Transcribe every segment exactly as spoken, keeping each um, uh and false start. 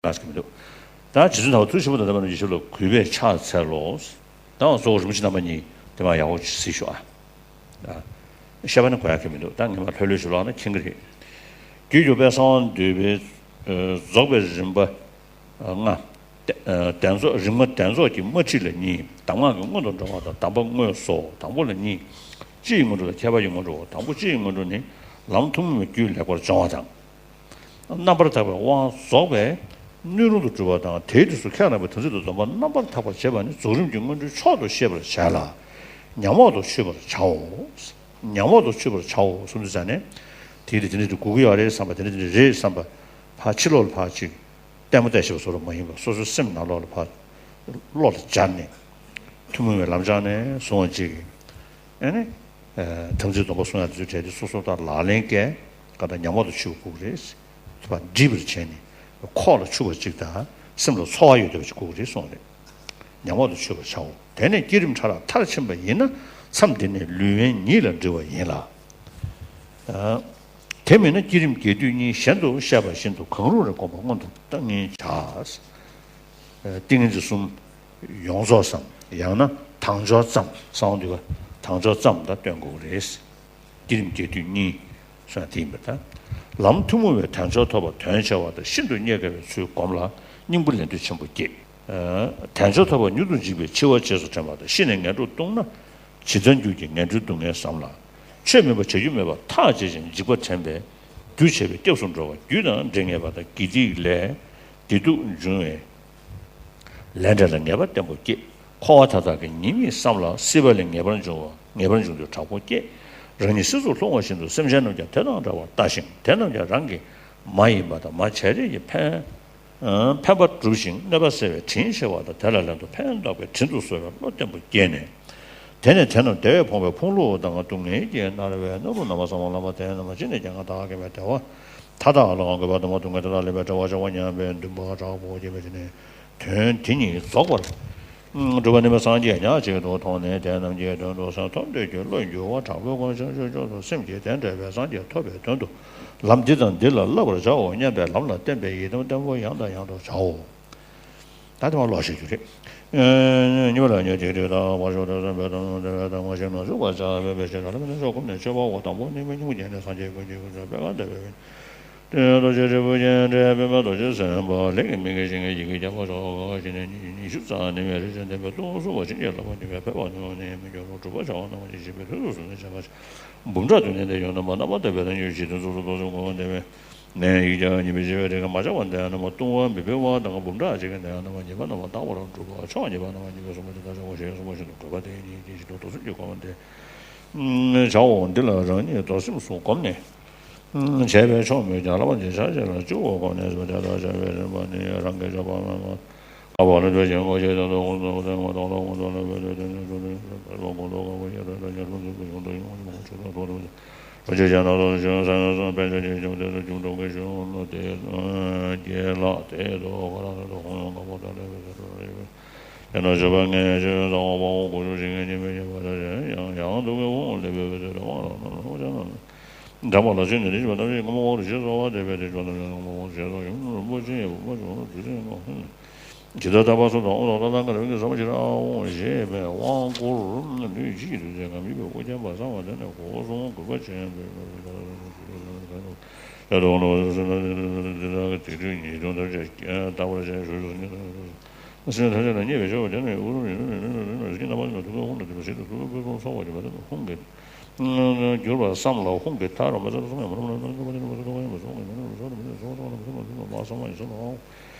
ལ་སྐྱེ་མི་འདུག་ད་རྗེ་བཙུན་ད་བར་ཐུགས་ཞིབ་པོ་དང་ལྡན་པ་རྣམས་ཀྱི་ཞབས་ལ་གུས་པས་ཕྱག་འཚལ་ལོ། ད་བར་གཙོ་བོ་རིན་པོ་ཆེ་རྣམ་པ་གཉིས་དེ་མ་ཡག་པོ་གཟིགས་ཤོག་ཨ། བཤད་པ་ནི་གོ་ཡག་གི་མི་འདུག་ད་ངས་མ་ལྷོད་ལྷོད་ཞུ་ལགས་ན་མཁྱེན་གྱི་རེད། རྒྱུད་རྒྱུག་པའི་གསང་བ་འདུས་པའི་རྫོགས་པའི་རིམ་པ་ལྔ། གདན་རྫོགས་རིམ་ལྔ་གདན་རྫོགས་ཀྱི་དམར་ཁྲིད་ལ་གཉིས། གདམས་ངག་གི་སྔོན་དུ་འགྲོ་བ་དང་གདམས་པ་དངོས་སོ། དང་པོ་ལ་གཉིས། སྤྱི་ཡི་སྔོན་འགྲོ་དང་ཁྱད་པར་གྱི་སྔོན་འགྲོ། དང་པོ་སྤྱི་ཡི་སྔོན་འགྲོ་ནི་ལམ་ཐུན་མོང་བའི་རྒྱུད་ལེགས་པར་སྦྱོང་བ་དང་། རྣམ་པར་དག་པའི་དབང་རྫོགས་པའི་སྣོད་རུང་དུ་གྲུབ་པ་དང་། དེའི་དུས་སུ་ཁས་བླངས་པའི་དམ་ཚིག་དང་སྡོམ་པ་རྣམ་པར་དག་པར་བྱེད་པ་ནི་རྫོགས་རིམ་གྱི་སྔོན་འགྲོའི་མཆོག་ཏུ་ཤེས་པར་བྱ་ལ། ཉམས་འོག་ཏུ་ཆུད་པར་བྱའོ། ཉམས་འོག་ཏུ་ཆུད་པར་བྱའོ་གསུངས་དུས་ཙ་ནས། དེ་འདི་དེ་འདྲ་དེ་དགོས་ཀྱི་ཡོད་རེད་བསམ་པ། དེ་འདྲ་དེ་འདྲ་རེད་བསམ་པ། ཕར་ཕྱི་ལོགས་ལ་ཕར་ཅིག་ལྟད་མོ་བལྟས་ཤེས་པ་བཟོ་འདྲ་མ་ཡིན་པར་སོ་སོའི་སེམས་ནང་ལོགས་ལ་ཕར་བློ་ལ་སྦྱར་ནས། ཐུན་མོང་བའི་ལམ་སྦྱངས་ནས་བཟུང་བ་ཅིག་ཨ་ནི། དམ་ཚིག་སྡོམ་པ་སྲུང་ཡག་དེ་ཚོའི་གྲས་དེ་སོ་སོ་ད་ལག་ལེན་བཀལ། ག་ད་ཉམས་འོག་ཏུ་ཆུད་པ་དགོས་ཀྱི་རེད། ཕར་འདྲིས་པར་བྱས་ནས་ཁོག་ལ་ཆུད་པ་ཅིག་དང་སེམས་ལ་ཚོར་བ་ཡོད་བསྡད་པ་ཅིག་དགོས་ཀྱི་རེད་གསུངས་རེད། ཉམས་འོག་ཏུ་ཆུད་པར་བྱའོ། དེ་ནས་བསྐྱེད་རིམ་ཕྲ་རགས་མཐར་ཕྱིན་པ་ཡིན་ན་མཚམས་འདི་ནས་ལུས་དབེན་ཉིད་ལ་འདྲིལ་བ་ཡིན་ལ། དེ་མིན་ན་བསྐྱེད་རིམ་རྒྱས་བསྡུས་གཉིས་གཞན་དུ་བཤད་པ་བཞིན་དུ་གང་རུང་རེ་བསྒོམ་པ་སྔོན་དུ་བཏང་ཉན་བྱ། ཏིང་ངེ་འཛིན་གསུམ་ཡོངས་རྫོགས་སམ། ཡང་ན་དལ་འབྱོར་ཙམ། གསང་བ་འདུས་པ་དལ་འབྱོར་ཙམ་ད་སྟོན་དགོས་ཀྱི་རེད། བསྐྱེད་རིམ་རྒྱས་བསྡུས་གཉིས་སོགས་དེ་ཡིན་པར་ཐལ། ལམ་ཐུན་མོང་བའི་དལ་འབྱོར་ཐོབ་པ་དོན་ཆེ་བ་དང་ཤིན་ཏུ་རྙེད་དཀའ་བའི་ཚུལ་བསྒོམས་ལ་སྙིང་པོ་ལས་འདོད་ཆེན་པོ་སྐྱེ། དལ་འབྱོར་ཐོབ་པ་མྱུར་དུ་འཇིག་པའི་འཆི་བ་རྗེས་སུ་དྲན་པ་དང་ཤི་ནས་ངན་འགྲོར་ལྟུང་ན། ཇི་ལྟར་འགྱུར་གྱི་ངན་འགྲོའི་སྡུག་བསྔལ་བསམ་ལ། ཆོས་མིན་པ་བྱ་རྒྱུ་མེད་པར་ཐག་བཅད་ཅིང་འཇིགས་པ་དྲན་པས་རྒྱུ་བྱས་པའི་སྐྱབས་སུ་འགྲོ་བ་རྒྱུད་དང་འབྲེལ་ངེས་པ་དང་། དགེ་སྡིག་ལས་བདེ་སྡུག་འབྱུང་བའི་ལས་འབྲས་ལ་ངེས་པ་བརྟན་པོ་སྐྱེ། འཁོར་བ་མཐའ་དག་གི་ཉེས་དམིགས་བསམ་ལ། སྲིད་པ་ལས་ངེས་པར་འབྱུང་བ་ངེས་པར་འབྱུང་དུས་དྲག་པོ་སྐྱེ། རང་ཉིད་སྲིད་མཚོར་ལྷུང་བ་བཞིན་དུ་སེམས་ཅན་རྣམས་ཀྱང་དེ་དང་འདྲ་བར་ལྟ་ཞིང་། དེ་རྣམས་ཀྱང་རང་གི་མ་ཡིན་པ་དང་མ་བྱས་རིགས་ཀྱི་ཕན་ཕན་པ་སྒྲུབ་ཅིང་གནོད་པ་སེལ་བའི་དྲིན་ཆེ་བ་དང་། དེ་ལ་ལན་དུ་ཕན་འདོགས་པའི་དྲིན་དུ་གཟོ་བའི་བློ་བརྟན་པོ་སྐྱེས་ནས། དེ་ནས་དེ་རྣམས་བདེ་བས་ཕོངས་པའི་ཕུང་ལུགས་དང་སྡུག་བསྔལ་གྱིས་མནར་བའི་ནོར་བུ་རྣམ་པ་ཚང་བ་ལམ་པ་དེ་རྣམས་ཅི་ནས་ཀྱང་ང་བདག་གི་མེད་བདེ་བ་མཐའ་དག་ལའང་གུས་པ་དང་སྡུག་བསྔལ་དེ་དག་ལས་པའི་བདེ་བ་ཆེ་བ་སྙམ་པའི་འདུན་པ་དྲག་པོ་སྐྱེས་པས་དེ་ནས་དོན་དེ་ཉིད་རྫོགས་པར་གྲུབ་པ་ནི་སངས་རྒྱས་ཉག་གཅིག་ཏུ་མཐོང་ནས། དེ་རྣམས་ཀྱི་དོན་དུ་སེམས་ཐོབ་འདོད་ཀྱི་བློ་འགྱུར་བ་དྲག་པོས་བསྒོམ་ཞིང་ཕྱོགས་ཕྱོགས་སུ་སེམས་ཀྱི་རྟེན་འབྲེལ་བའི་སངས་རྒྱས་ཐོབ་པའི་དོན་དུ་ལམ་འདི་དང་འདི་ལ་བསླབ་པར་བྱའོ་སྙམ་པའི་ལམ་ལ་བརྟན་པའི་ཡིད་དམ་བརྟན་པོ་ཡང་དང་ཡང་དུ་བྱའོ། ད་དེ་མ་ལོག་ཤེས་རྒྱུ་རེད། གཉིས་པ་ལ་ཉོན་ཅིག་རིགས་དང་བར་ཤོག་ཐོས་བསམ་པའི་དོན་དེ་བས་དང་མ་ཤེས་ན་འཇུག་པར་བྱ་བའི་ཕྱིར་ལ་མི་ནི་ཆོས་སྒོམ་ནས་སྤྱོད་པའོ། དང་པོ་གནས་མལ་སྙིང་པོ་བརྒྱན་ནས་སངས་རྒྱས་ཀུན་གྱི་སྐུ་ཚེ་པད་དཀར་ལྟ་བུའི་རྟེན་རྡོ་རྗེ་དྲིལ་བུ་ཅན་འདྲེས་པདྨ་རྡོ་རྗེ་སེམས་དཔའ་ལས་ཀྱི་མིག་གིས་བྱིན་གྱིས་བརྒྱན་གྱི་རྒྱ་མཚོ་ཞོགས་ཀ་ཞིག་ནས་ཉི་ཤུ་རྩ་ནས་མེ་རི་ཅན་ལྡན་པའི་སྟོང་གསུམ་པ་བྱིན་གྱིས་བརླབས་པ་ཉིད་ཀྱི་ཕན་པ་ནི་མི་འགྱུར་རོ། སྒྲུབ་པར་བྱ་བ་རྣམ་པ་ཅི་མཆིས་པའི་ཐོད་ཐོད་ཟུར་ནས་བྱ་བ་འབུམ་ཕྲག་བདུན་ནས་འདས་ཡོང་རྣམ་པ་རྣམ་པར་དག་པའི་རང་ཉིད་ཀྱི་དོན་ཚོགས་སུ་རྡོ་རྗེ་གོང་འདས་པའི། ནས་ཡིག་བརྒྱ་ཉི་མའི་བྱེ་བའི་རིགས་ཀྱི་མ་ཆག་པ་འདས་རྣམ་པ་ལྟུང་བ་མི་འཕེལ་བ་དང་འབུམ་ཕྲག་གཅིག་གི་ནས་རྣམ་པ་ཉེས་པ་རྣམ་པར་དག་པར་སྒྲུབ་པ་མཆོག་ཉེས་པ་རྣམ་པ་ཉེས་པའི་གཟུངས་པ་འདི་ལྟར་བྱའོ་ཞེས་གསུངས་པ་བཞིན་དུ་དགོས་པ་དེ་ཉིད་ཀྱི་ཕྱིར་དུ་རྡོ་གསུམ་གྱི་སྒོ་མ་དེ་བྱའོ། འདི་ལ་རང་ཉིད་རྡོར་སེམས་སུ་བསྒོམས་ནས་བྱས་པས་ཆོག་མོད་ཀྱང་བསླབ་པ་འདི་ཕྱག་རྒྱ་ལ་བཅུ་པོ་སྒོམ་ནས་སུ་དེ་ལྟར་བྱ་བའི་རིམ་པ་ནི་རང་གི་སྤྱོད་པ་སྨོན་ལམ། ཀ་བ་ལ་འདོད་ཅིང་ངོ་ཤེས་དོན་དུ་ཁོང་དུ་བསྟན་པ་དང་ལ་ཁོང་དུ་ལ་བའི་ལུས་དོན་ཉམས་སུ་ལེན་པའི་ཁོང་དུ་ཁོང་དུ་ཁོང་དུ་ཡོད་དོན་ཉམས་སུ་ལེན་པའི་ཁོང་དུ་ཡོང་དུ་ཡོང་དུ་ཁོང་དུ་ཁོང་དུ་རོ་ཅིག་ཅན་ནང་དུ་བྱོན་སངས་རྒྱས་སམ་དཔལ་ཆེན་གྱི་བཅོམ་ལྡན་འདས་ཀྱི་འགྲོ་ཀུན་གཞུང་ལ་དེ་སྐྱེས་ལགས། དེ་དུ་ཁ་ར་ནི་དུ་ཁོང་ཡང་དཀའ་བ་དང་ལས་པའི་ཚེ་དུ་རེ་བའི་ཡང་ན་སྤྱོད་པ་ངན་ཞིག་ཟང་བ་པའོ་གོ་ཆུ་ཞིག་ངན་ཉི་མའི་ཉི་མ་དང་ཞེས་ཡང་ཡང་དུ་གི་འོང་ལས་པའི་ཚེ་དུ་དབང་རང་རྣམས་ལ་ཧོ་ཅན་ནང་འདྲ་མ་ལ་ཆོས་ནི་རིགས་པ་ཐམས་ཅད་ངོ་མ་དབང་དུ་བྱས་སོ། དེ་བས་དེ་ཆོས་ཐམས་ཅད་ངོ་མ་དབང་དུ་བྱས་སོ། ཡུམ་རིན་པོ་ཆེ་ཡི་བུ་མ་བྱུང་དུས་ཚེ་ངོ་ཧུན། ཇི་ལྟར་དག་པ་གསུམ་དང་དབང་དང་ལྟ་སྟངས་གང་རུང་གི་ཟབ་མོ་ཞིག་རང་དབང་ཞེས་པའི་དབང་བསྐུར་ལུས་ཕྱི་ཡི་དུས་ཚེ་ངམ་ཡིད་བའི་དབུགས་འབྱིན་པ་གསང་བ་དེ་ནི་གོ་གསུམ་གུས་པ་ཆེན་པོས་ཡ་དོ་ནོ་སེམས་ནི་དེ་དག་གི་དེ་དུས་ཉིད་དུ་ཐམས་ཅད་བརྟག་པར་བྱ་ཞུ་ཞུ་ཉིད་དུ་སེམས་ཐམས་ཅད་ལ་མཉེས་པའི་ཆོས་དེ་ནི་དབུགས་རྣམ་ཉིད་ནི་ནི་ནི་ནི་ནི་ནི་རྣམ་པ་ནི་ཐུགས་ཀའི་ཧཱུྃ་ནི་དེ་ནི་ཞིང་དུ་ཐུགས་ཀའི་ཕུན་སུམ་ཚོགས་པ་ཡིན་པ་དེ་ནི་ཧཱུྃ་གི་གྱུར་པ་བསམ་ལ་ཧཱུྃ་གི་མཐར་མ་ཚད་གསུམ་ཡང་མ་རུངས་ལ་ནི་ཐུགས་ཀའི་ནི་མ་ཚད་ཐུགས་ཀའི་ཡིན་པ་གསུམ་གྱི་མ་ནི་མ་ཚད་མ་ཚད་མ་ཚད་མ་ཚད་མ་ཚད་མ་ཚད་མ་ཚད་མ་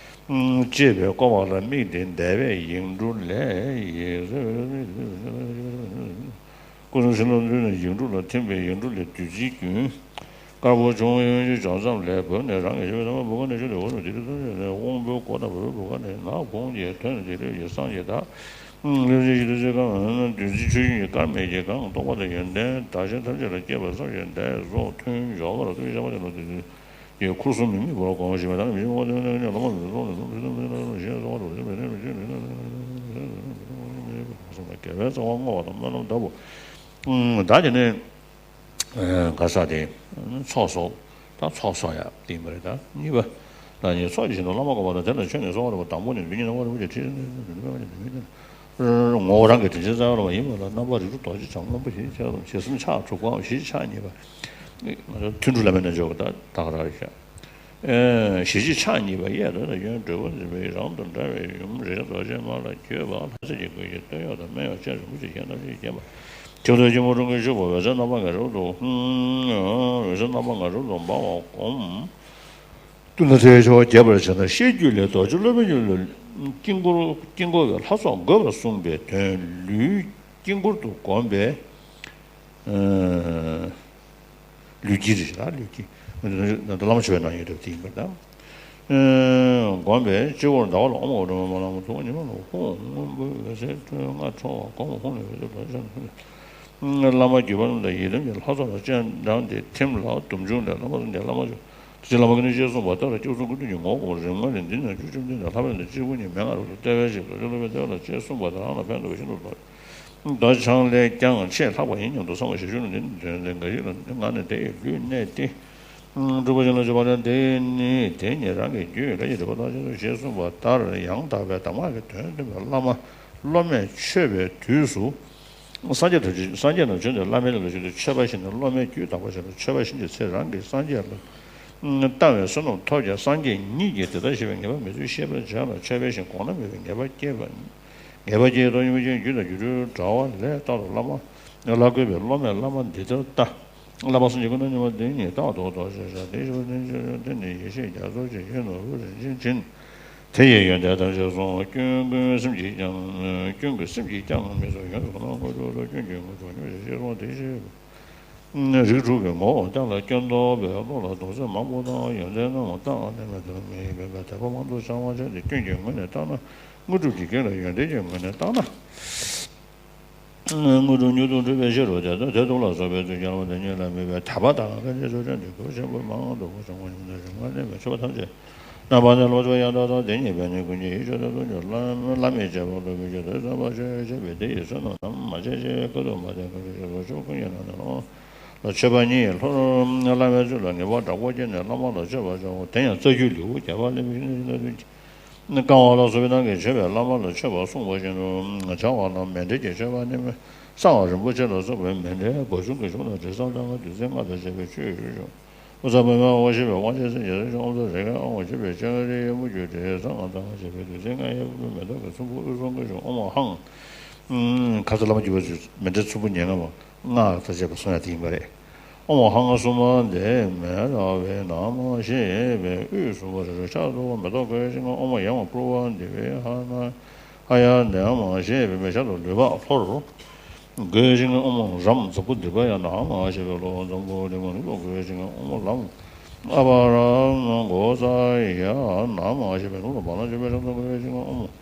ཅེས་པའི་བསྐོར་བ་ལ་དམིགས་ཏེ་བཟླས་པའི་ཡིག་འབྲུ་ལས་ཡིག་སྐུ་གསུང་ཐུགས་ལ་འདུས་ནས་ཡིག་འབྲུ་ལ་ཐིམ་པས་ཡིག་འབྲུ་ལས་བདུད་རྩིའི་རྒྱུན། དཀར་པོ་ཆུང་ངུ་གཡོན་གྱི་ཕྱོགས་མཚམས་ལས་བབས་ནས་རང་གི་ཞབས་པད་ཐ་མ་བུ་ག་ནས་ཆུ་དེ་འོ་ནུ་དེ་དུས་ཐམས་ཅད་ནས་དབང་པོའི་སྒོ་དང་བུ་ག་ནས་ནག་ཁུང་གི་དོན་དེ་ལས་ཀྱི་སངས་རྒྱས་དག་ལུས་ཅན་གྱི་དུས་ཚོད་གང་བདུད་རྩིའི་ཆུ་རྒྱུན་གྱི་དཀར་མེ་ཀྱི་གང་རྟོགས་པ་དང་ཡོན་ཏན་དག་ཅན་ཐམས་ཅད་ལ་སྐྱེས་པ་སངས་རྒྱས་འདས་སོགས་མཐུན་འཇོག་པར་ཐུགས་ཀྱི་བྱ་བ་དེ་ལ་དེ་དུས་ཀྱི་ཁུར་གསུམ་མི་དམིགས་པར་བསྒོམ་ཞིང་མེད་དང་མི་འབྱུང་བ་དེ་ནི་ལམ་མི་སོང་ནས་སོང་ཞེས་སོང་བ་དང་ཞེས་མེད་ནས་མི་འབྱུང་ནས་མི་འབྱུང་ནས་མི་འབྱུང་ནས་མི་འབྱུང་ནས་མི་འབྱུང་ནས་མི་འབྱུང་ནས་དགེ་བའི་རྩ་བ་བསྔོ་བ་དང་སྨོན་ལམ་ལྟ་བུ། ད་དེ་ནས་ག་ས་དེ་ཚོགས་གསོག་ད་ཚོགས་གསོག་ཡག་དེ་མ་རེད། ད་གཉིས་པ་ ཉིད་ཚོགས་ཀྱི་ཞིང་དུ་བླ་མ་བསྐོར་བ་དང་། དེ་ལ་ཆོས་ནི་གསོལ་བ་རིམ་པ་དང་པོ་ནས་བདུན་གྱི་རྣམ་པར་རིམ་པ་བཞིན་ཁྲིད། ངོ་བོ་རང་གི་དྲིན་ཅན་རྩ་བའི་བླ་མ་ཡིན་པ་ལ། རྣམ་པར་རིག་གྲོལ་རྡོ་རྗེ་འཆང་ལམ་པོ་ཆེ། ཞེས་གསུངས། ཕྱག་དྲུག་པའམ་ཞི་བྱེད་ཕྱག་གཉིས་པ། ཐུན་དྲུག་བླ་མའི་རྣལ་འབྱོར་པ་དང་ད་ག་རང་རེད་ཤག་ཞི་བྱེད་ཕྱག་གཉིས་པ་གཡས་དང་གཡོན་གྲོལ་བ་འཛིན་པའི་རང་དང་འདྲ་བའི་ཡུམ། རིགས་ཆེན་རྡོ་རྗེ་མ་ལ་བསྐྱོད་པ། ལྷ་སྲས་ཀྱི་སྐུ་ཡི་སྟོད་གཡོགས་དང་སྨད་གཡོགས་ཅན། རིན་པོ་ཆེ་ཞལ་ཐམས་ཅད་བརྒྱན་པ། མཆུ་ཏོ་སྐྱིལ་མོ་ཀྲུང་གིས་བཞུགས་པ། འོད་ཟེར་རྣམ་པ་ལྔ་རབ་ཏུ། འོད་ཟེར་རྣམ་པ་ལྔ་རབ་ཏུ་འབར་བ་བསྒོམ། ཏུ་ན་ཚེ་ཆོག་རྒྱས་པར་བྱས་ན། ཤེས་རྒྱུད་ལས་རྡོ་རྗེ་སློབ་དཔོན་གྱི་ལུས་དཀྱིལ་འཁོར་དཀྱིལ་འཁོར་གྱི་ལྷ་ཚོགས་བགོས་པར་གསུངས་པའི་དོན། ལུས་དཀྱིལ་འཁོར་དུ་བསྒོམས་པའི་ལུས་དཀྱིལ་རེད་ལ། ལུས་དཀྱིལ་ད་བླ་མ་མཆོད་པའི་ནང་ཡོད་དེ་ཡིན་པར་ཐལ། བསྒོམས་པའི་སྤྱི་བོར་ཟླ་བ་ལ་ཨོཾ་ཨོ་རོ་མ་ལ་མ་ཐུགས་ཉི་མ་ལ་ཧཱུྃ་སྔོན་པོའི་འོད་ཟེར་སྤྲོས་ལྔ་འཕྲོ་བ་བསྒོམ། ཧཱུྃ་ལས་འོད་ཟེར་བ་ཅན། བླ་མ་བརྒྱུད་པ་རྣམས་དང་ཡི་དམ་གྱི་ལྷ་ཚོགས་ལ་སྤྱན་དྲངས་ཏེ། ཐིམ་ལ་སྡོམ་འབྱུང་ལས་བླ་མ་ལ་བླ་མ་མཆོད། དེ་བཞིན་བླ་མ་ཀུན་ནས་ཅེས་གསུངས་པ་ལྟར། སྐྱབས་གསུམ་ཀུན་འདུས་ཀྱི་ངོ་བོ་གོ་རིམ་ལྔ་ལས། འདི་ནི་བཅུ་བཅོམ་ལྡན་འདས་ལྷག་པའི་ལྷ་སྤྱི་བོ་ཉིད་མན་ངག་རབ་ཏུ་བརྟན་པའི་ཕྱིར། རྡོ་རྗེ་སློབ་དཔོན་བསྟོད་པ་ལ་ཅེས་གསུངས་པ་ལྟར་རང་ལ་ཕན་འདོགས་པ་ཤིན་ཏུ་སླ། མདོ་ཕྱག་ལས་ཀྱང་ཆེས་ལྷག་པ་ཡིན་སྙམ་དུ་བསམ་པ་ཞེ་ཆུང་ལ། འདི་ནི་དོན་ལས་འགའ་ཞིག་ལ། འདི་ནི་ངག་ནི་དེ་ཡི་ལུས་གནད་དེ། སྒྲུབ་པ་ཅན་ལ་སྤྱོད་པ་ལ། འདི་ནི་དེ་ཉིད་རང་གི་རྒྱུད་ལས་ཀྱི་སྒྲིབ་པ་དག་བྱེད་དོ། ཞེས་གསུངས་པ་ལྟར། ཡང་དག་པའི་གདམས་ངག་གི་དོན་སྟོན་པའི་བླ་མ་སློབ་མས་མཆོད་པའི་དུས་སུ། སངས་རྒྱས་དང་། སངས་རྒྱས་རྣམས་བྱོན་ཏེ་བླ་མའི་ལུས་ལ་ཞུགས་ཏེ་མཆོད་པ་བཞིན་དུ། སློབ་མའི་རྒྱུད་དག་པ་བྱས་ལ་མཆོད་པ་བཞིན་གྱི་ཚེ། རང་གིས་སངས་རྒྱས་ལ་བཏང་བའི་བསོད་ནམས་ཐོབ་ཀྱང་། སངས་རྒྱས་ཉིད་ཀྱིས་དེ་ལྟར་བཞེད་པའི་ངེས་པ་མེད་ཚུལ་ཤེས་པར་བྱ་ལ། མཆོད་པའི་ཞིང་གོང་ན་མེད་པའི་ངེས་པ་སྐྱེས་པ། ངེས་པ་སྐྱེས་ཏེ། ཡུམ་ཆེན་རྒྱུད་དང་རྒྱུ་འབྲས་འདྲ་བ་ལས། རྟག་ཏུ་བླ་མ་ལ་བསྐུལ་བས། སློབ་མས་བླ་མ་འདི་ལྟར་ལྟ། བསླབ་པ་སངས་རྒྱས་ཀུན་ཏུ་མྱུར་བ་འདི་ཉིད། རྟག་ཏུ་རྟོགས་བྱ་བྱ། དེ་ཞེས་པ་ནི་ཆོས་དེ་ནི་ཡེ་ཤེས་རྒྱ་མཚོ་ཆེ། ཡེ་ནས་འོད་རིན་ཆེན་བྱིན། དེ་ཡི་ཡོན་ཏན་ཐམས་ཅད་གསུངས། ཀུན་ཀུན་སེམས་ཀྱིས་ཀྱང་། ཀུན་གྱི་སེམས་ཀྱིས་ཀྱང་མི་ཚོར། ཡོངས་སུ་གང་ན་དངོས་གྲུབ་ཐོབ། ཀུན་གྱི་དངོས་གྲུབ་མྱུར་ཞེས་གསུངས། དེ་ཕྱིར་རིགས་དྲུག་གི་ངོ་བོ་གཏན་ལ་སྐྱོན་དོག་པའི་བློ་ལ་དོགས་སེལ་མང་པོ་དང་། ཡོན་ཏན་རྣམས་བརྟགས་ནས་མི་ཐུབ་མི་ཡིན་པའི་དད་པ་མང་དུ་བྱ་བ་བྱས་ཏེ། སྐྱོན་གྱི་ངོས་ནས་བརྟགས་ན་དངོས་གྲུབ་ཀྱི་རྐྱེན་ལ། ཡོན་ཏན་གྱི་ངོས་ནས་བརྟགས་ན། དངོས་གྲུབ་མྱུར་དུ་འགྲུབ་པའི་ཕྱིར་རོ། དེ་ལྟར་དེ་དྲུག་ལ་སོགས་པའི་ཚུལ་གྱིས་བསླབ་པ་དེ་ཉིད་ལ་དམིགས་པའི་དད་པ་དང་། དཀའ་ངལ་ཆེ་ཆུང་དྲན་ཏེ་གུས་པ་ཆེན་པོས་མང་དུ་གུས་ཤིང་དབང་ཉམས་ནས་རིམ་ལྔ་བསྟེན་པའི་མཆོད་པ་ཐམས་ཅད་རྣམ་པར་གནོན། སློབ་སྦྱོང་ཡང་དག་དང་དེ་ཉིད་པའི་ནི། ཀུན་གྱི་ཡིད་མཆོག་ཏུ་གྱུར་ཅིང་། བླ་མའི་བྱིན་རླབས་ལུས་ཀྱི་དོན་གསན་པར་ཤོག། ཅེས་པས་དེ་ཡི་བསོད་ནམས་རྣམས་མ་ཆད་ཅིག། བསྐལ་དུ་མ་བསྟན་ཀུན་གྱི་རྗེས་སུ་སྐྱོབ། ཀུན་གྱི་ནང་ནས་བླ་མ་ལ་མཆོད་པ་ཉིད་ལྷུར་བླ་མའི་ཚུལ་ལ་ངེས་པ་དྲག་པོ་སྐྱེས་ནས་བླ་མ་ལ་མཆོད་པར་བྱའོ། དེ་ཡང་རྩ་རྒྱུད་ལེའུ་བརྒྱ་པ་ལས། མི་ཤིགས་ན་ཤིན་ཏུ་དུས་བཀང་བ་ལ་སོགས་པའི་སྣང་གི་མཆོད་པས་བླ་མ་ལ་མཆོད་པ་གསུངས་པ་བཞིན་དུ་བྱ་བ་ལ་མཎྜལ་གྱི་མཆོད་པ་ནི། གསང་བ་རིན་པོ་ཆེ་ལ་སོགས་པའི་མཎྜལ་སྒོ་གསུམ་གྱི་གཞུང་དང་དྲི་བཟང་ལྟར་དང་བདུད་རྩི་ལྔ་དང་བཅས་པའི་ཆུ་ཡི་གཞུང་། ཨུ་ཚ་བི་མ་ཨོ་ཞེས་པའི་དབང་ཆེན་སྲས་ཀྱི་རིགས་ཀྱི་ཨོམ་ཚ་རེ་ཁཱའི་ཨོམ་ཞེས་པའི་ལྕགས་རིའི་སྨུག་རྒྱུ་དྲི་བཟང་ལྟར་བཅས་པའི་བདུད་རྩི་ལྔ་ཡི་ཕུར་བུས་མེ་ཏོག་གི་ཚོམ་བུ་དབུས་གསུམ་གྱི་གཞུང་། ཨོཾ་ཧཾ། ཁ་ཙ་བླ་མ་བརྒྱུད་པ་ཚོས་མཎྜལ་ཚོམ་བུ་ཉེར་ལྔ་མ། སྔགས་དང་བཅས་པ་གསུང་ཡ་དེ་ཡིན་པ་རེད། ཨོཾ་ཧཾ་སུ་མ་དེ་མེ་ར་བེ་ན་མ་ཞེས་པས་དབུས་སུ་བ་རི་རུ་ཕྱག་ཏུ་མེ་ཏོག་བཀོད་ཅིང་། ཨོཾ་ཡ་མ་པུར་བ་དི་བེ་ཧ་ན་ཧ་ཡ་ནཱ་མ་ཞེས་པས་མེ་ཤ་དང་ལུད་པ་ལྷོ་རུ་བཀོད་ཅིང་། ཨོཾ་རཱ་མ་ཛཿ་པུ་དི་བ་ཡ་ནཱ་མ་ཞེས་པས་ལྷོ་འཛམ་བུ་གླིང་ནུབ་ཏུ་བཀོད་ཅིང་། ཨོཾ་ལམ་ཨ་བ་ར་མ་གོ་ས་ཡ་ནཱ་མ་ཞེས་པས་ནུབ་ལ་བ་ལང་སྤྱོད་པའི་ཤམ་ཐབས་བཀོད་ཅིང་། ཨོཾ་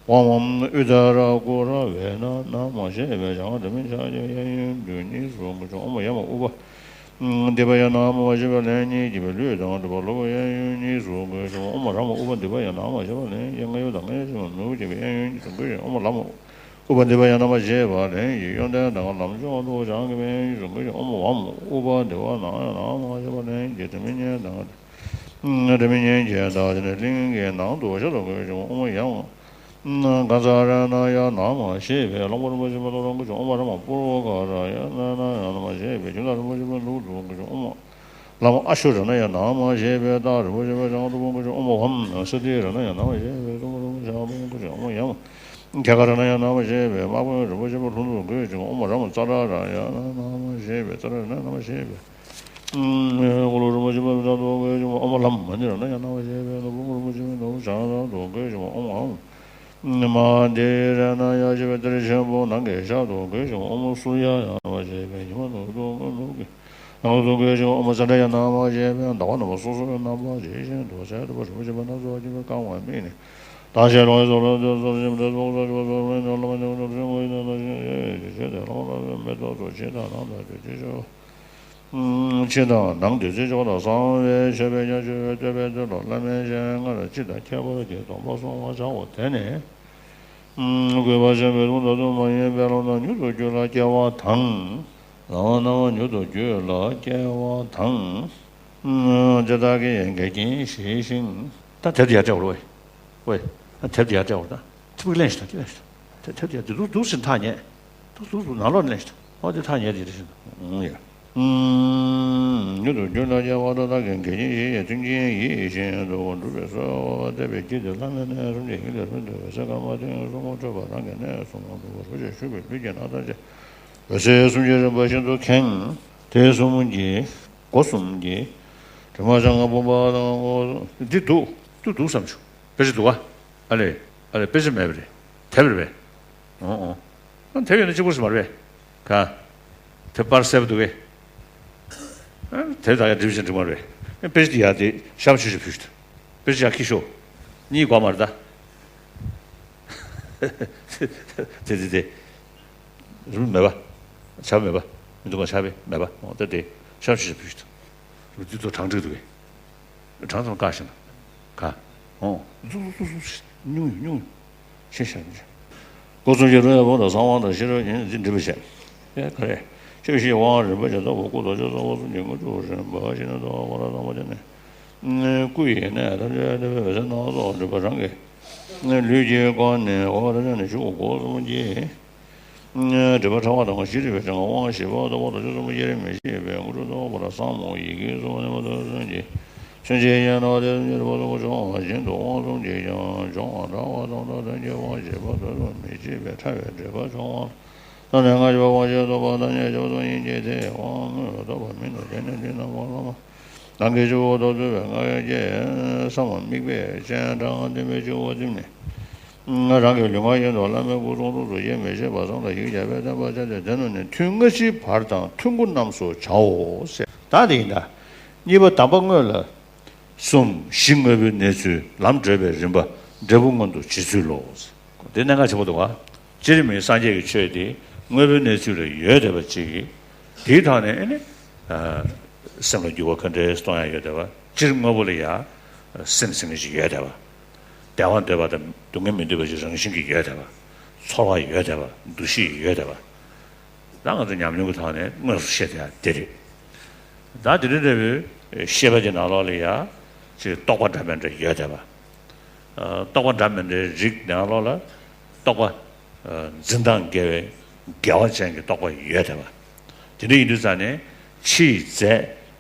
ཝཾ་ཝཾ་ཨུ་ཏ་ར་ཀུ་ར་བེ་ན་ནཱ་མ་ཞེས་པས་བྱང་སྒྲ་མི་ཆགས་ཀྱི་གཡས་གཡོན་དུ་གཉིས་སུ་བཀོད་ཅིང་། ཨོཾ་ཡ་མ་ཨུ་པ་དི་བ་ཡ་ནཱ་མ་ཞེས་པས་ལན་གཉིས་བགྱིས་པའི་ལུས་དང་སྒྲིབ་པ་ལྷོ་གཡས་གཡོན་གཉིས་སུ་བཀོད་ཅིང་། ཨོཾ་རཱ་མ་ཨུ་པ་དི་བ་ཡ་ནཱ་མ་ཞེས་པས་ལན་བརྒྱད་སྔ་གཡོན་དང་སྔ་གཡོན་གཉིས་སུ་ནུབ་བགྱིས་པའི་གཡས་གཡོན་གཉིས་སུ་བཀོད་ཅིང་། ཨོཾ་ལམ་ཨུ་པ་དི་བ་ཡ་ནཱ་མ་ཞེས་པས་ལན་བཞི་གཡོན་ཐལ་དང་ལམ་ཕྱོགས་ལྷོ་བྱང་གི་གཡས་གཡོན་གཉིས་སུ་བཀོད་ཅིང་། ཨོཾ་ཝཾ་ཨུ་པ་དི་བ་ཡ་ནཱ་མ་ཞེས་པས་ལན་བརྒྱད་སྒྲ་མི་སྙན་དང་། སྒྲ་མི་སྙན་གྱི་བདག་ཅན་གླིང་གི་ནང་དུ་ཞབས་ཏོག་བཀོད་ཅིང་། ཨོཾ་ཡ་མ་ག་ཛ་ར་ན་ཡ་ནཱ་མ་ཞེས་པས་གླང་པོ་རིན་པོ་ཆེ་མེ་ཏོག་ལ་བཀོད་ཅིང་། ཨོཾ་རཱ་མ་པུར་བ་ག་ར་ཡ་ན་ན་ཡ་ནཱ་མ་ཞེས་པས་ཁྱིམ་བདག་རིན་པོ་ཆེ་མའི་ལུགས་སུ་བཀོད་ཅིང་། ཨོཾ་ལམ་ཨ་ཤུ་ར་ན་ཡ་ནཱ་མ་ཞེས་པས་སྟག་རིན་པོ་ཆེ་མའི་བྲང་དུ་བཀོད་ཅིང་། ཨོཾ་ཝཾ་སི་ཏི་ར་ན་ཡ་ནཱ་མ་ཞེས་པས་གཙུག་ཏོར་རིན་པོ་ཆེ་མའི་བྲང་དུ་བཀོད་ཅིང་། ཨོཾ་ཡ་མ་ཁྱ་ག་ར་ན་ཡ་ནཱ་མ་ཞེས་པས་དམག་དཔོན་རིན་པོ་ཆེ་མའི་ལྷུན་པོར་བཀོད་ཅིང་། ཨོཾ་རཱ་མ་ཙ་ར་ར་ཡ་ན་ནཱ་མ་ཞེས་པས་ཙ་ར་ར་ན་ནཱ་མ་ཞེས་པས། འཁོར་ལོ་རིན་པོ་ཆེ་མའི་བྲང་དུ་བཀོད་ཅིང་། ཨོཾ་ལམ་མ་ནི་ར་ན་ཡ་ནཱ་མ་ཞེས་པས་ནོར་བུ་རིན་པོ་ཆེ་མའི་ནོར་བུ་བྱང་བྲང་དུ་བཀོད་ཅིང་། ཨོཾ་ཨཱཾ་མ་དི་ར་ན་ཡ་ཞེས་པས་གཏེར་ཆེན་པོ་ནང་གི་ཞབས་ཏོག་བཀོད་ཅིང་། ཨོཾ་སུརྱ་ཡ་ནཱ་མ་ཞེས་པས་ཉི་མ་ནུབ་ཏུ་སྔོ་ནུབ་ཀྱི་ནང་དུ་བཀོད་ཅིང་། ཨོཾ་ཙནྡྲ་ཡ་ནཱ་མ་ཞེས་པས་ཟླ་བ་རྣམ་པ་སོ་སོའི་རྣམ་པ་ཇི་བཞིན་དུ་གསལ་ཐུབ་པ་རིན་པོ་ཆེ་པ་སྣ་ཚོགས་ཀྱིས་བཀང་བར་དམིགས་ནས། དང་ཞལ་ལུང་ཡི་ཚོགས་ལ་ཚོགས་གསུམ་གྱི་བདག་པོ་ཚོགས་ཀྱི་བ་སོགས་རིམ་གྱིས་བླ་མ་ཉིད་ཀྱི་ནོར་བུ་ཆེན་པོ་ཡི་དོན་དང་ཞིང་གཤེགས་ཏེ་བླ་མ་ལ་མེ་ཏོག་ཚོགས་ཕྱི་དང་ནང་དང་དུས་ཀྱི་ཆོས། ཕྱི་དང་ནང་དུས་ཚོད་འཇོག་དང་གསང་བའི་མཆོད་པས་ཀྱང་མཆོད་པའི་བསྟོད་པའི་ཚུལ་ལ་བླ་མའི་ཞལ་སྔར་སྤྱི་དང་ཁྱད་པར་གྱི་སྡོམ་པ་གསུང་བར་བྱའོ། དེ་ནས་གུས་པ་ཆེན་པོས་ཐུགས་ཐ་དུ་མ་ཡིན་པའི་ལམ་རྣམས་མྱུར་དུ་རྒྱུད་ལ་སྐྱེ་བ་དང་། ལམ་རྣམས་མྱུར་དུ་རྒྱུད་ལ་སྐྱེ་བ་དང་། དེ་དག་གི་འགལ་རྐྱེན་ཞི་ཞིང་ ད་དེབ་དེ་ཡར་སྤྲད་བར་ཝེ། ཝེ། ད་དེབ་དེ་ཡར་སྤྲད་བར་ད། ཐིག་པིག་ལེན་ཞིག་ད་ལེན་ཞིག་ད་དེབ་དེ་ཡར་དེ་འདུག་འདུག་ཟིན་ཐག་ཉེ། འདུག་འདུག་འདུག་ནང་ལོགས་ལེན་ཞིག་ད། ཨོ་དེ་ཐག་ཉེ་དེ་རེ་ཞིག་ད། ཡ། ཉུང་དུ་གྱུར་ན་རྒྱལ་བ་ད་ལྟ་གི་འགལ་རྐྱེན་ཞི་ཡི་མཐུན་རྐྱེན་ཡིད་བཞིན་དུ་འགྲུབ་པའི་སྲོལ་བཏབ་པའི་དཀྱིལ་དུ་བླ་མའི་གནས་གསུམ་གྱི་དཀྱིལ་དུ་ལྷུན་གྲུབ་པའི་ས་ཀརྨ་ཐུན་གསུམ་པོ་འཕྲོད་པ་རང་གི་གནས་གསུམ་པོ་འགྲུབ་པ་རུ་ཆ་ཞུགས་པའི་ལུས་ཀྱི་རྣམ་ཐར་བཅས་འོད་གསལ་གསུམ་གྱི་རིམ་པ་བཞིན་དུ་ཁེངས། དེ་གསུམ་གྱི་སྒོ་གསུམ་གྱི་དྲི་མ་བྱང་ང་བུམ་པ་དང་འོ་འདི་འདུག་འདུག་འདུག་བསམ་བྱུང་། དཔེ་ཆ་འདུག་ག་ཨ་ལེ། ཨ་ལེ་དཔེ་ཆ་མེད་པ་རེད། དེབ་རེད་པས། ཨོ་ཨོ། ཨ་དེབ་ཡོད་ན་གཅིག་པོ་ཞིག་མ་རེད་པས། ག་དེབ་པར་གསལ་པོ་འདུག་གས། ཨ་དེབ་ད་ཡ་འགྲིག་ཅིང་འགྲིག་མ་རེད་པས། ཨ་དཔེ་ཆ་འདི་ཡ་དེ་ཤབ་ཆུ་ཆུ་ཕུལ་ཞིག་དཔེ་ཆ་ཡ་ཁྱི་ཤོག་གཉིས་དགོས་མ་རེད་ད། དེ་དེ་དེ། རུལ་མེད་པ། ཆག་མེད་པ། མི་འདུག་པ་ཆག་པས་མེད་པ། འོ་ད་དེ་ཤབ་ཆུ་ཆུ་ཕུལ་ཞིག་འདི་ཚོ་གྲངས་འགྲིག་འདུག་གས། གྲངས་ཙམ་བཀག་ཤིང་། ག་ཨོ། ལུག་ལུག་ལུག་ལུག་ཉུང་ཉུང་། ཤེས་བྱ་མི་བྱ། སྒོ་གསུམ་གྱི་རོལ་པ་དང་གསང་བ་དང་ཤེས་རབ་ཉིད་འདི་འདྲི་བ་བྱས། ཨེ་ག་རེ། ཆོས་ཤེས་དབང་རིམ་པ་བརྒྱ་ལྟ་བུ་སྐུ་དང་ཆོས་ཚོགས་གསུམ་གྱི་དངོས་གྲུབ་རིམ་པ་བཞིན་དུ་ཐོབ་པར་གཏོང་བ་དེ་ནི། སྐུ་ཡི་གནས་ཐམས་ཅད་འོད་དཔག་མེད་པའི་སྣང་ཚོགས་སྒྲིབ་པ་རང་གི་ལུས་ཀྱི་སྒོ་ནས་འོད་དཔག་མེད་ནས་ཞུགས། སྒོ་གསུམ་གྱི་སྒྲིབ་པ་ཕྲ་བ་དང་ཞི་རིག་པའི་ཕྲེང་བ་དབང་བཞི་པ་ཐོབ་པ་དང་ཆོས་གསུམ་པོ་བསྐྱེད་རིམ་མི་ཤེས་པའི་དངོས་གྲུབ་ཐོབ་པར་བསམ་མོ། ཡི་གེ་གསུམ་པོ་ནས་མ་ཐོབ་ཚུན་གྱི་མཚོན་བྱེད་ཡན་ལག་དེ་ཉེར་པ་ཐོབ་པར་འབྱུང་བ་བཞིན་དུ་དབང་གསུམ་གྱིས་ཀྱང་འབྱུང་བ་འདྲ་བ་དང་འདྲ་དོན་གྱི་དབང་བཞི་པ་ཐོབ་ཚུན་མི་ཤེས་པའི་ཕྲ་བའི་སྒྲིབ་པ་ཕྲེང་བ་དང་ནས་ལྔ་བཅུ་པ་དབང་བཞི་ཐོབ་པ་དང་ཉེར་བཞི་པ་ཐོབ་ཡིན་གྱི་དེ་དབང་དངོས་ཐོབ་པ་མིན་ནོ། དེ་ནི་འདི་རྣམས་ཀུན་བླ་མ། རང་གི་སྤྱི་བོ་ཐོབ་ཚུལ་བའི་སྔགས་ཀྱི་བསམ་པ་དམིགས་པས་སྤྱན་དྲངས་བསྟིམ་པའི་སྤྱི་བོ་བསྟིམ་ནས། རང་གི་ལུས་ངག་ཡིད་དུ་བླ་མའི་སྐུ་གསུང་ཐུགས་སུ་ཡེ་མི་ཤེས་པ་བསམ་ལ་ཡིད་ཆེས་པས་བརྟན་པར་བྱ་སྟེ། དེ་ནང་ནས་ཐུན་སྔ་ཕྱིའི་བར་དང་ཐུན་དགུ་རྣམས་སུ་བྱའོ་ཟེར། ད་དེ་ཡིན་ད། གཉིས་པ་གདམས་པ་དངོས་ལ། གསུམ་བཞི་དངོས་པོའི་གནས་ཚུལ་ལམ་བགྲོད་པའི་རིམ་པ་འབྲས་བུ་མངོན་དུ་བྱེད་ཚུལ་ལོ། འདི་གནད་འགག་ཆེན་པོ་འདུག་ག་སྤྱིར་མིའི་སངས་རྒྱས་ཀྱི་ཆོས་དེ་དངོས་པོའི་གནས་ཚུལ་ལ་ཡོད་བསྡད་པ་ཅིག་གིས། དེའི་ཐོག་ནས་ཨེ་ནི། སེམས་ལ་འགྱུར་བ་ག་འདྲའི་གཏོང་ཡ་ཡོད་བསྡད་པ། སྤྱིར་དངོས་པོ་ལ་ཡ། སེམས་ཟེར་མཁན་ཅིག་ཡོད་བསྡད་པ། བདེ་བ་འདོད་པ་དང་སྡུག་བསྔལ་མི་འདོད་པ་ཅིག་རང་བཞིན་གྱིས་ཡོད་བསྡད་པ། ཚོར་བ་ཡོད་བསྡད་པ། འདུ་ཤེས་ཡོད་བསྡད་པ། ད་ང་ཚོ་ཉམས་མྱོང་གི་ཐོག་ནས་དངོས་སུ་ཤེས་བསྡད་ཡ་དེ་རེད། ད་དེ་འདྲ་འདྲ་བོའི་ཤེས་པ་དེ་ནང་ལོགས་ལ་ཡ། ཅིག་རྟོག་པ་འདྲ་མི་འདྲ་ཡོད་བསྡད་པ། རྟོག་པ་འདྲ་མི་འདྲའི་རིགས་ནང་ལོགས་ལ། རྟོག་པ། འཛིན་སྟངས་འགལ་བའི་འགལ་བ་ཅན་གྱི་རྟོག་པ་ཡོད་བསྡད་པ། དེ་འདྲ་ཡིན་དུས་ཙང་ནས་ཕྱི་ཡི་རྫས་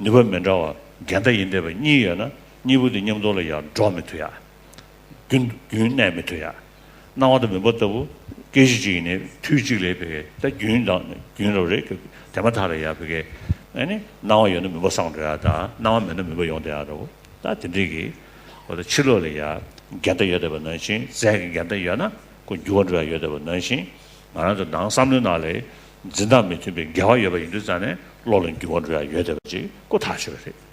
ནུས་པ་མི་འདྲ་བ་འགལ་ཟླ་ཡིན་བསྡད་པ་གཉིས་ཡོད་ན། གཉིས་པོ་དེ་མཉམ་དུ་ལ་ཡང་འགྲོ་མི་ཐུབ་ཡ། རྒྱུན་རྒྱུན་གནས་མི་ཐུབ་ཡ། སྣང་བ་དང་མུན་པ་ལྟ་བུ། སྐད་ཅིག་གཅིག་ཡིན་ནའི་དུས་གཅིག་ལ་བོད་སྐད་ད་རྒྱུན་དང་རྒྱུན་རབས་རེད། དེ་མ་ཐག་ལ་ཡ་བོད་སྐད་ཨ་ནི་སྣང་བ་ཡོད་ན་མུན་པ་སངས་འགྲོ་ཡ་དང་། སྣང་བ་མེད་ན་མུན་པ་ཡོང་བསྡད་ཡ་འདྲ་བོ། ད་དེ་འདྲའི་གི། འོ་ད་ཕྱི་ལོགས་ལ་ཡ་འགལ་ཟླ་ཡོད་བསྡད་པ་ནང་བཞིན། རྫས་ཀྱི་འགལ་ཟླ་ཡོད་ན་ཁོ་འགྱུར་བ་འགྲོ་ཡ་ཡོད་བསྡད་པ་ནང་བཞིན། ང་རང་ཚོ་ནང་བསམ་བློའི་ནང་ལ་འཛིན་སྟངས་མི་མཐུན་པའི་འགལ་བ་ཡོད་པ་ཡིན་དུས་ཙང་ནས་བློ་ལ་འགྱུར་བ་འགྲོ་ཡ་ཡོད་བསྡད་པ་ཅིག་ཁོ་ཐག་ཆོད་པ་རེད།